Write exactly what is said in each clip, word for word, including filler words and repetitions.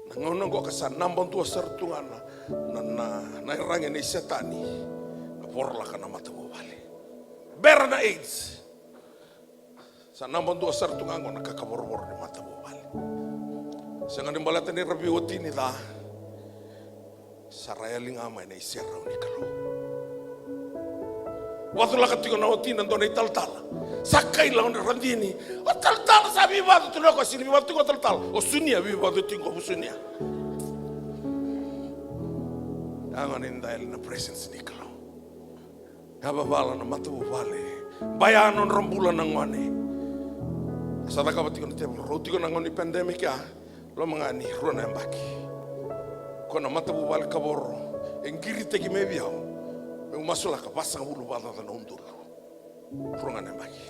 Na gauna oqo ka sa naba dua sara tu ga na, na, na, na iyaragi nei Setani na vorolaka na matavuvale. Bera na AIDS. Sa naba dua sara tu ga oqo na kakavorevore ni matavuvale. Sega ni baleta ni ra veiwatini ca. Sa ra yali ga mai na iserau ni Kalou. Vacula ka tiko na watina dua na italatala. Sa kaila o na radini. O talatala sa veivacu tu na koya, sega ni veivacu tiko o talatala. O Sunia veivacu tiko o Sunia. Yaga ni da yali na presence ni Kalou. Yavavala na matavuvale. Baya nodra bula na gone. Sa cakava tiko na tevoro, rau tiko na gauna ni pandemic ya. Loma ga ni rua na yabaki. Ko na matavuvale kavoro e qiritaki mai vei au. Meu masulaka vasagavulu vakacaca na udolu. Rua ga na yabaki.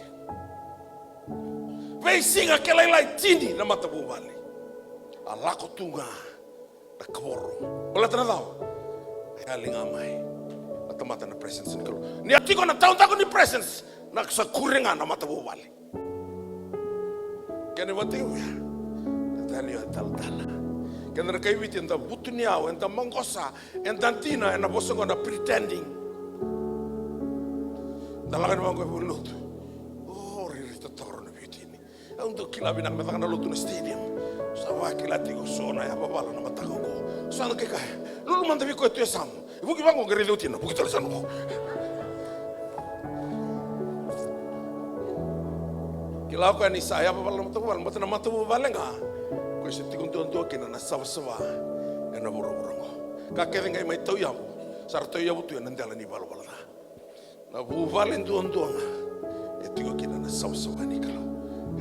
Veisiga ke lailai tini na matavuvale. A lako tu ga na kavoro. Baleta na cava? E yali ga mai na tamata na presence ni Kalou. Ni a tiko na taudaku ni presence, na sa kure ga na matavuvale. Kena vata i uya, e tani o talatala. Keda na kai Viti eda vutuniyau, eda maqosa, eda dina ena vosa oqo na pretending. Da lako ni vaqo e vuli lotu. O riri totoro na viti ni. Au dau kila vinaka me caka na lotu na stadium. Sa vakila tiko so na yavavala na mataka oqo. Sa na kai kaya, lulu mada vei koya tu e yasamu. E vuki vaqo qai raici watina, vuki tale sa noqo. Kila o koya ni sa yavavala na matavuvale, baleta na matavuvale ga. Koya se tiko duadua kina na savasava ena vuravura oqo. Ka kece qai mai tauyavu, sa ra tauyavu tu ena dela ni valavala ca. Na vuvale duadua ga e tiko kina na savasava ni Kalou.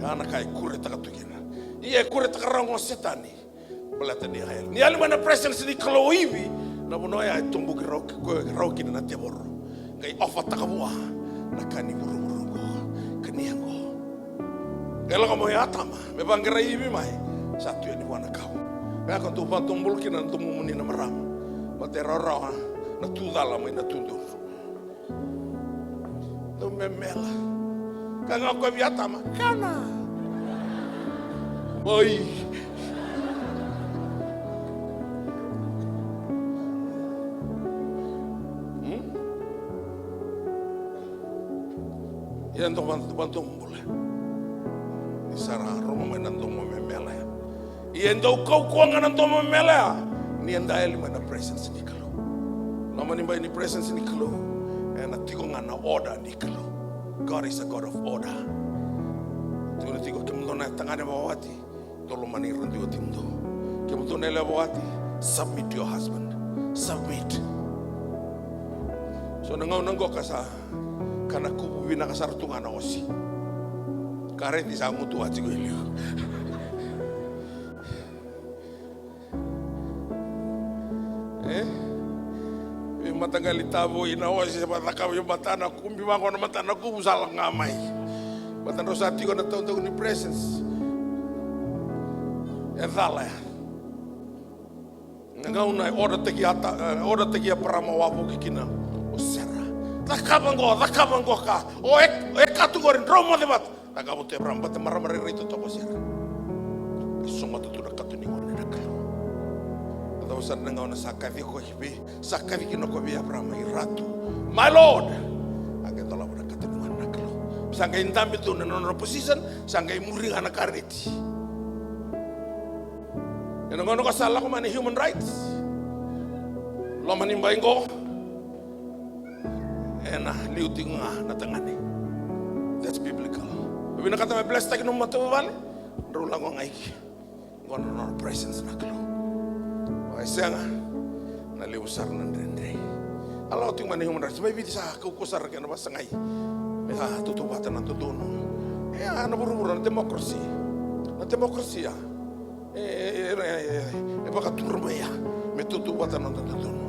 Ya na ka e kuretaka tu kina. Ia e kuretaka rawa o Setani. Baleta ni a yali, ni yali mai na presence ni Kalou o Ivi, na vanua ya e toboki rawa, rawa kina na tevoro. Qai ofataka vua na ka ni vuravura oqo, ka ni oqo. Qai lako mai o Atama me vaqarai Ivi mai, sa tu yani vua na kau. Qai ka dau vadomobula kina na domomuni na marama. Baleta e rawarawa na tu cala mai na tu donu. Dau memela. Ka ga o koya vei Atama, kana. Oi. Hmm? Ia dau vadomobula. Ni sa ra rogo mai na domo memela ya. Ia e dau kaukauwa ga na domo memela ya ni eda yali mai na presence ni Kalou. Loma ni bai ni presence ni Kalou, ena tiko ga na order ni Kalou. God is a God of order. Tukuna tiko, kemudou na tagane vakawati, dou lomani ira na wati mudou. Kemudou na yalewa vakawati, submit to your husband. Submit. So na gauna oqo ka sa, ka na kuvu vinaka sara tu ga na ose. Kareti sa gutuwa tiko e liu. E? Veimataqali tavoi na ose, vacakava vei matana kubi vaqo na matana kuvu sa lako ga mai. Baleta drau sa tiko na taudaku ni presence. E cala ya. Na gauna e odataki Ata-, e odataki Eparama wavoki kina o Sera. Cakava qo, cakava qo ka. O e, o e ka tu qori, drau moce vata. Cakava tu Eparama, baleta marama rairai totoka o Sera. E sogota tu na kato ni gone na Kalou. Cava sara na gauna sa kaci koya vei, sa kaci kina koya vei Eparama, i Ratu. My Lord! A qai dolava na kato ni gone na Kalou. Sa qai dabe tu na nona position, sa qai muri ga na kareti. Ena gauna ko sa lako mai na human rights. Loma ni bai qo. Ena liu tiko ga na tagane. That's biblical. Vinakata me blesstaki nomu matavuvale. Drau lako ga i ke. Qo na nona presence na Kalou. Oya sega. Na levu sara na dredre. A lako tiko mai na human rights. Mai Viti sa kaukauwa sara kena vasagai. Me sa tautauvata na dodonu. E a na vuravura na democracy. Na democracy ya. E, e, e, e, e vakatura mai ya me tautauvata na noda dodonu.